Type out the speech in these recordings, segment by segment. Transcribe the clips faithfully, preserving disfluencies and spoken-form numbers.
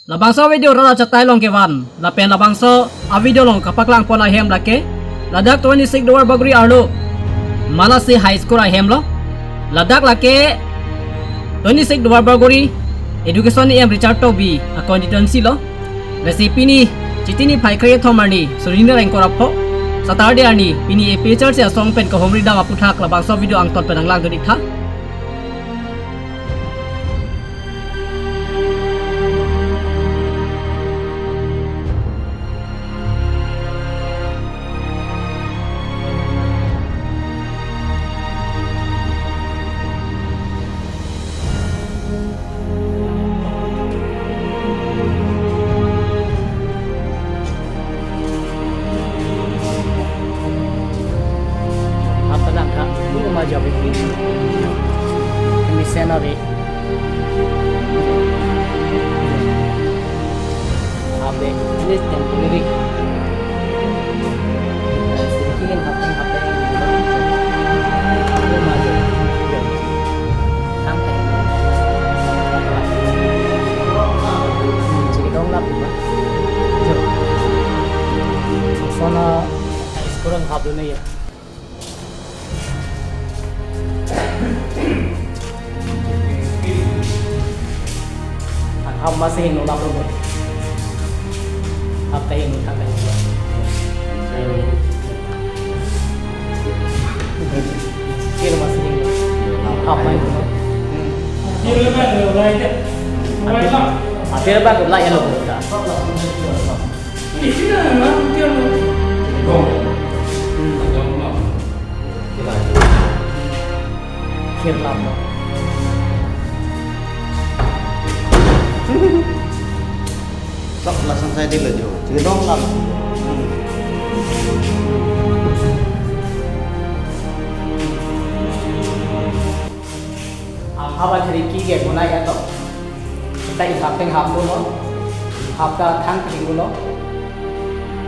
Labangso video rat achatai along kevan, lapen labangso a video along kapaklang pon ahem lake, ladak twenty-six Duarbagori arlo Malasi High School ahem lo. Ladak lake twenty-six Duarbagori Education E M Richard Tokbi a constituency lo. Lasi pini Chiti niphai kre-thom arni, suri hini ra ingkoi ra pho, Saturday arni, pini A P H L C asong pen kahumri dam aphuthak labangso video angton pen nanglang dun-ik tha. Apa lang ka? Ini rumah jawab ini. Ini sana, Wi. Abe, ini temporary. Sedikit yang hapeng-hapeng. Ini rumah jawab. Sampai. Jadi kau ngelap, Pak? Sana sekarang hap dulu ya. Hap masih nolak dulu. Hap tayo, hap tayo. Kir masih ini. Apa itu? Atir ba ke belai lo. Kir lam. Sok langsung saya dilo jo. Cedong lam. Ang haba chari ki ke guna ya to. Kita isap teng hap lo. Hap ta thang thing lo.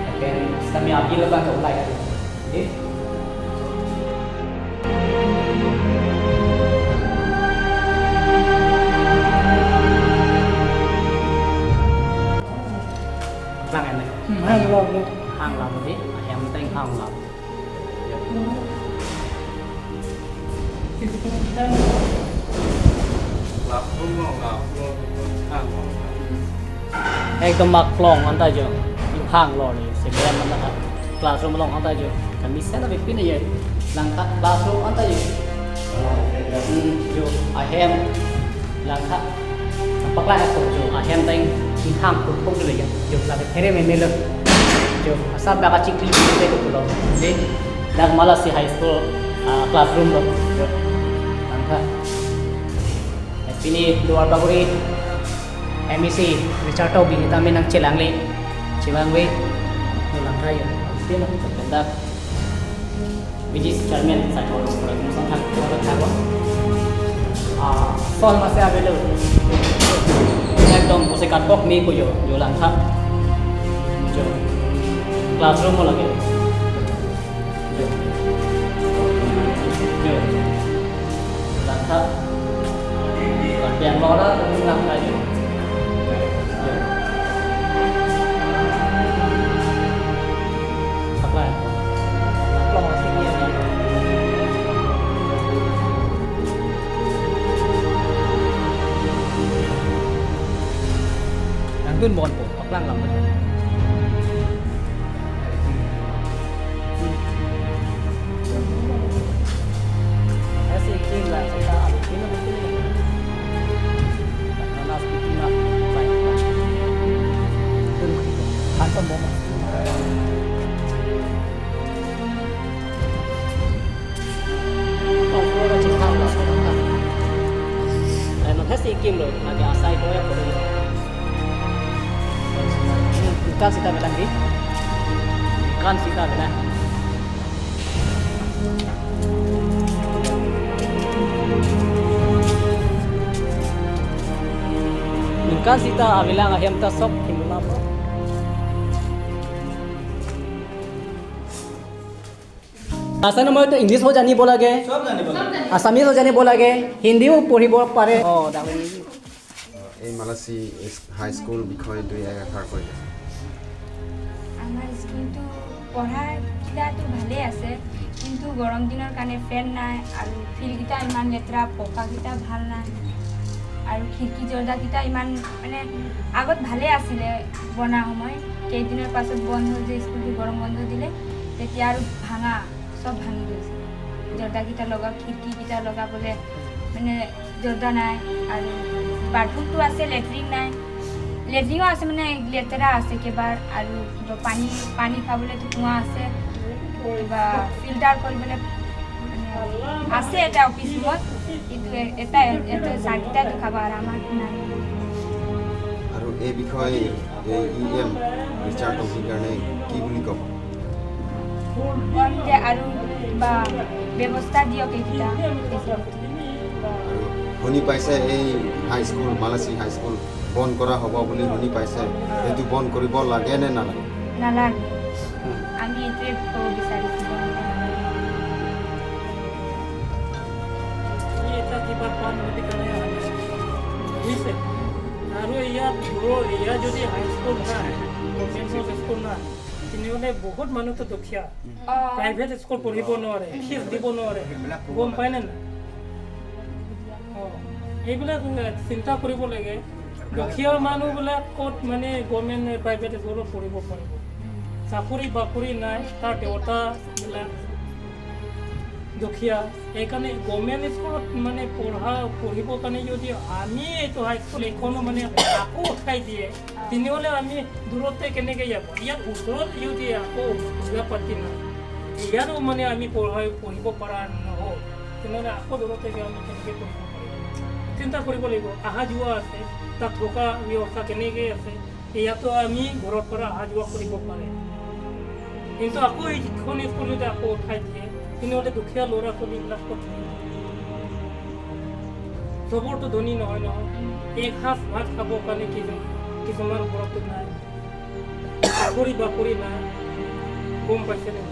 Lapen sami abi lo bang ke ulai ya. Oke. Bang ini. Hmm, hang lo, lo. Hang lo, di. Yang penting hang lo. Ekdom maklong anta jo, inghang lo ni, seberan mana classroom along anta jo, kami sana bipin ya, langka classroom anta jo, hmm, jo, ahem, langka, paklang ako jo, ahem ta inghang pukpuk dulu ya, jo, lagi kere memelo, jo, asap baka chikli dulu ko pulo, de, dak Malasi High School, ah, classroom lo, jo, langka. Pini Duarbagori M A C Richard Tokbi ta menang chelang le. Chevang ve. Menang kayo. Pini pendak. Village chairman sai ko ko tum sang thang ko thang ko. Ah, sol masi avelo. Ekdom bose kat kok mi ko jo, jo langtha. Jo. Classroom mo lage. Jo. Jo. Langtha. Yang lora, langtha jo. Jo. Apa ya? Plong sini ya. Nangdun bon po, paklang lam. Asi king la seta alu king na betul. Nanas king na baik. Tun khantam bom. Ang pura chikha la seta. Ay, maghasi king lo, lagi asai ko ya ko. Ikan sita bilang di. Ikan sita bilang. Ningkan sita abilang ahem ta sok himuna po. Asal nama itu English ho jani bola ge? Sob jani bola. Assamese ho jani bola ge? Hindi ho puri bola pare? Oh, dah ini. এই মালাচি high school বিষয়ে দুই এষাৰ কৈ দিয়া। আমাৰ স্কুলটো পঢ়াৰ কিবাটো ভালেই আছে, কিন্তু গৰম দিনৰ কাৰণে ফেন নাই আৰু ফিল্ডকেইটা ইমান লেতেৰা, পকাকেইটা ভাল নাই আৰু খিৰিকী দৰ্জাকেইটা ইমান মানে আগত ভালে আছিলে বনা সময়, কেইদিনৰ পাছত বন্ধ হ'ল যে স্কুলটো গৰম বন্ধ দিলে, তেতিয়া আৰু ভাঙা, চব ভাঙি গৈছে। দৰ্জাকেইটা লগা, খিৰিকীকেইটা লগাবলৈ মানে দৰ্জা নাই আৰু বাথৰুমটো আছে, লেট্ৰিন নাই। লেট্ৰিনো আছে মানে লেতেৰা আছে একেবাৰে আৰু কিবা পানী পানী খাবলৈতো কুঁৱা আছে, কিবা ফিল্টাৰ কৰিবলৈ মানে আছে এটা অফিচ ৰুমত, কিন্তু এ- এটা এটা চাৰিটা দেখাব আৰু আমাৰ নাই। আৰু এই বিষয়ে এই ই এম ৰিচাৰ্ড টংকিৰ কাৰণে কি বুলি ক'ব? কম যে আৰু কিবা ব্যৱস্থা দিয়ক এইকেইটা। আৰু শুনি পাইছে এই হাই স্কুল, মালাচি হাই স্কুল বন্ধ কৰা হ'ব বুলি শুনি পাইছে, এইটো বন্ধ কৰিব লাগে নে নালাগে? নালাগে। আমি এইটোৱে ক'ব বিচাৰিছোঁ, বন্ধ নালাগে। ই এটা কিবা পাম বুলি কাৰণে আহে, বুজিছে? আৰু ইয়াত ধৰক, ইয়াত যদি হাই স্কুল নাই, গভৰ্ণমেণ্ট স্কুল নাই, তেনেহ'লে বহুত মানুহতো দুখীয়া। অ, প্ৰাইভেট স্কুল পঢ়িব নোৱাৰে, ফিজ দিব নোৱাৰে, গম পায়নে নাই? অ, এইবিলাক এ, চিন্তা কৰিব লাগে। দুখীয়া মানুহবিলাক ক'ত মানে গভৰ্ণমেণ্ট প্ৰাইভেট স্কুলত পঢ়িব পাৰিব? চাকৰি বাকৰি নাই, তাৰ দেউতাবিলাক দুখীয়া, সেইকাৰণে গভৰ্ণমেণ্ট স্কুলত মানে পঢ়া পঢ়িবৰ কাৰণে যদি আমি এইটো হাই স্কুল এইখনো মানে আকৌ উঠাই দিয়ে, তেনেহ'লে আমি দূৰতে কেনেকে যাব? ইয়াত ওচৰত যদি আকৌ পূজা পাতি নাই, ইয়াতো মানে আমি পঢ়াই পঢ়িব পৰা নহ'ল, তেনেহ'লে আকৌ দূৰতে গৈ আমি কেনেকে পঢ়িব পাৰিম? চিন্তা কৰিব লাগিব। অহা যোৱা আছে, তাত থকা ব্যৱস্থা কেনেকে আছে, ইয়াতো আমি ঘৰৰ পৰা অহা যোৱা কৰিব পাৰে। কিন্তু আকৌ এই যিখন স্কুল যদি আকৌ উঠাই দিয়ে, তেনেহ'লে দুখীয়া ল'ৰা ছোৱালীবিলাক ক'ত থাকিব? চবৰতো ধনী নহয় নহয়। এক সাঁজ ভাত খাবৰ কাৰণে কিছু কিছুমান ঘৰতো নাই, চাকৰি বাকৰি নাই, গম পাইছেনে?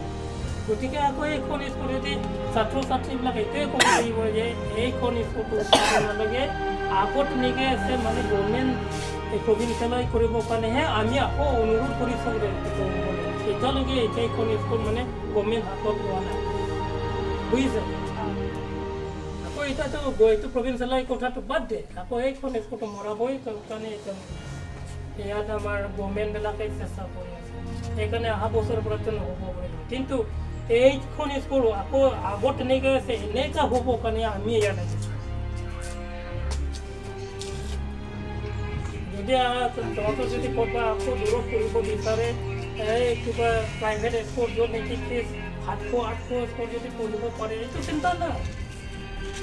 গতিকে আকৌ এইখন স্কুল যদি ছাত্ৰ ছাত্ৰীবিলাক এইটোৱে ক'ব লাগিব যে এইখন স্কুলটো উঠাব নালাগে, আগত তেনেকে আছে মানে গভৰ্ণমেণ্ট এই প্ৰভিন্সিয়েলাইজ কৰিবৰ কাৰণেহে আমি আকৌ অনুৰোধ কৰিছোঁ যে এইটো কৰিবলৈ। এতিয়ালৈকে এতিয়া এইখন স্কুল মানে গভৰ্ণমেণ্ট হাতত লোৱা নাই, বুজিছে? আকৌ এতিয়াতো গ- এইটো প্ৰভিন্সিয়েলাইজ কথাটো বাদ দে, আকৌ এইখন স্কুলটো মৰাবই কা- কাৰণে এতিয়া ইয়াত আমাৰ গভৰ্ণমেণ্টবিলাকে চেষ্টা কৰি আছে। সেইকাৰণে অহা বছৰৰ পৰাতো নহ'ব বুলি কয়। কিন্তু এইখন স্কুল আকৌ আগত তেনেকে আছে, এনেকা হ'ব কাৰণে আমি ইয়াত আহিছোঁ। যদি আ- তহঁতৰ যদি ক'ৰবাত আকৌ দূৰত পঢ়িব বিচাৰে, এই কিবা প্ৰাইভেট স্কুল য'ত নেকি ফিজ সাতশ আঠশ স্কুল যদি পঢ়িব পাৰে, এইটো চিন্তা নাই।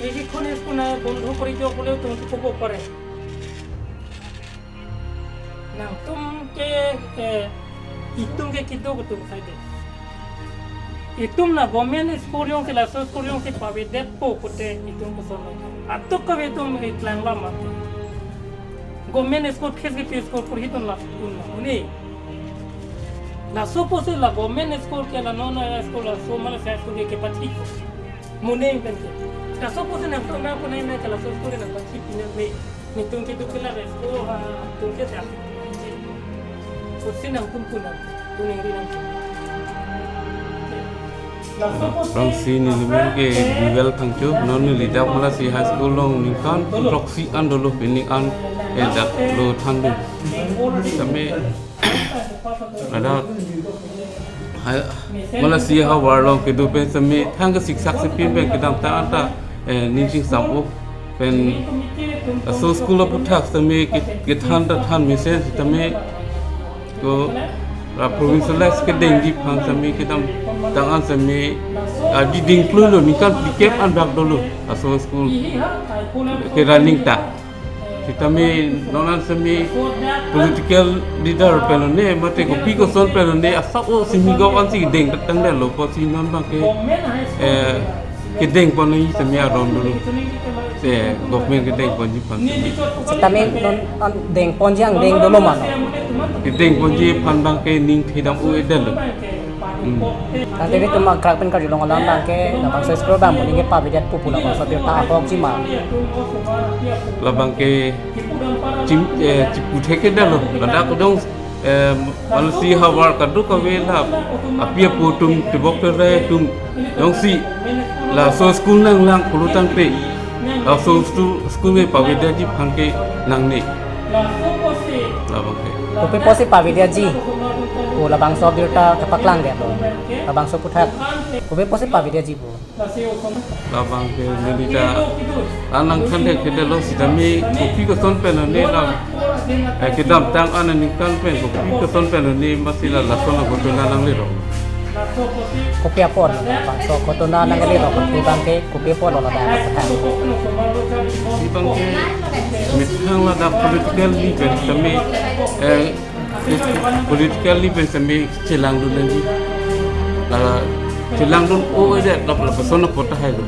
এইকেইখন স্কুল নাই, বন্ধ কৰি দিয়ক বুলিও তহঁতে ক'ব পাৰে। Nangtum ke, eh, itum ke kedo kedo saide. Itum na government school jongsi, laso school jongsi pavedetpo pute itum koson lo. Atuk kave itum iklang lam ate. Government school phis ke phis school purhi tun la un la une. Laso pusi la government school ke la non high school, laso mala high school ke kepathik. Mune pen ke. Laso pusi nangtum na kunai na ke laso school nangpathik pine me. Netum kedo ke la school ha tum ke ta. Pusi nangtum kunam. Kuning ri nangtum. Rongsi nelimen ke Google thangchu, non neli dak Malasi High School along ningkan throksi an dolo, pining an eh dak lo thandu. Tame ada hai, Malasi havar along kedo pen tame thang ke siksak sipin pen kedamtang anta eh ning chingsam-o pen laso school aputhak tame ke- kethan ta than mesen tame ko la provincialize kedengji aphan tame kedamtang an tame adi dingklui lo, ningkan phlikep an bak dolo laso school ke running ta. Sitame non an tame political leader pen lone mate kopi koson pen lone asap o simi gop ansi deng tangdetlo, pusi non abang ke eh kedeng ponji tame aron dolo. Se government kedeng ponji aphan. Sitame non an deng ponji angdeng dolo mano. Kedeng ponji aphan abang ke ning thedam u-edetlo. Hmm. Tangte netum akrak pen karjulong alam abang ke labangso school abang moning ke pavedetpo pu labangso abirta ahokji ma? Labang ke Chim, eh, chipu thekthedetlo, ladak dong, eh, malasi havar kadokave la api apo atum tebok terai atum jongsi laso school nanglang pulo tangte, laso stu-, school me pavedetji aphan ke nangne. Labang ke. Kopi apotsi pavedetji pu labangso abirta kepaklangdetlo. Labangso aputhak kopi apotsi pavedetji pu. Labang ke neli ta anang than thekthedetlo sitame kopi koson pen ne la, eh, kedamtang aningkan pen kopi koson pen ne masi la lason la ghotona nanglelo. Kopi apot labangso ghotona nanglelo kopi abang ke kopi apotlo ladak aputhak. Ibang ke methang ladak politically pen sitame, eh, politically pen sitame chelangdun nangji. La chelangdun-odet la lapuson apot tahailo.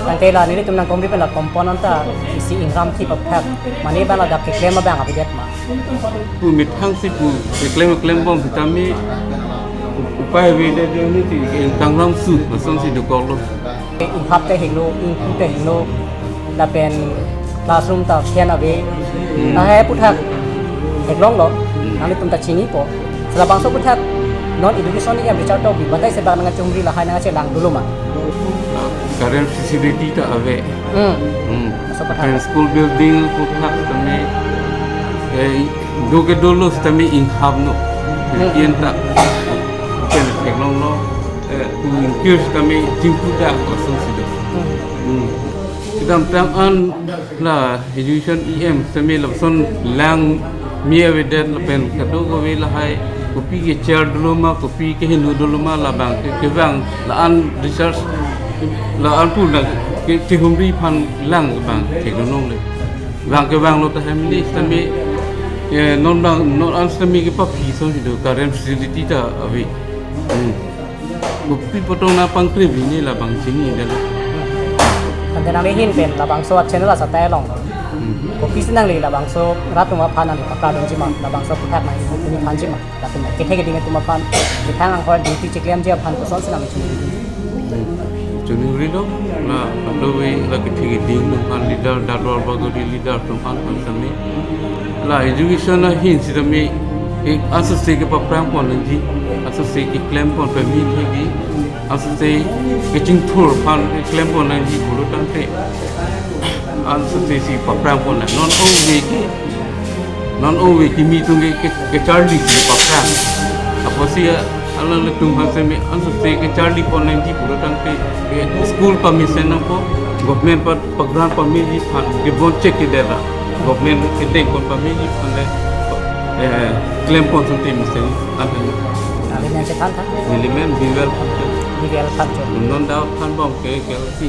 Tangte la nelitum nangkomri pen la compound anta isi ingram thip aphak mane abang ladak keklem abang avedet ma? Pu methang si pu keklem klembom sitame upai avedet, je unity, eh, kangram su lasonsi dokoklo. Inghap ta hingno, ingpu ta hingno, lapen classroom ta phian ave. Hmm. Lahai aputhak theklonglo, nanglitum ta chinipo. Labangso aputhak non education EM Richard Tokbi batai se bang nangkachumri lahai nangkachelang dolo ma? Current facility ta ave. Hmm. Hmm. Laso aputhak. Lapen school building aputhak tame, eh, do ke dolo sitame inghapno. Hmm. Yen ta. Pen theklonglo. Eh, tu increase kami jimpu dak lason si do. Hmm. Hmm. Kedamtang an la education EM sitame lason lang me avedet lapen kadokave lahai kopi kecher dolo ma, kopi kehingno dolo ma, labang ke kevang la-an research la-an pu la ke chihumri aphan lang abang theklongle. Vang kevanglo tahai mili sitame, eh, non bang, non an sitame kepaphi asonsi do, current facility ta ave. Hmm. Kopi apot tong nangpangkri bini labang chinidetlo. Tangte nangli ahin pen labangso a-channel asattai along. Hmm. Kopisi nangli labangso rat atum aphan nangli pakardunji ma, labangso aputhak nangli pini thanji ma, lapen kethe keding atum aphan, methang anghor duty chiklemji aphan kosonsi nangli chini? Hmm. Chiningrilo, la, kadokave la kethe keding atum aphan, leader, Dadwar Bagori leader atum aphan, aphan sitame. La education ahin sitame, eh, asose kepaphrang pon nangji, asose keklem pon pame thekji, asose kachingthur aphan keklem pon nangji pulo tangte, asose si paphrang pon nang. Non ove ke, non ove kimi atum ke, ke, kecharli si paphrang. Apotsi, ah, alanglitum aphan sitame asose kecharli pon nangji pulo tangte, ke school pamesen nangpo, government pa, pa grant pameji aphan, ke bon check ke dela. Government kedeng pon pameji aphan le, eh, klem pon sitame mesen, an hanya. Neli men chethan tha. Neli men Biwel Phangcho. Biwel Phangcho. Non da thanbom ke, ke si.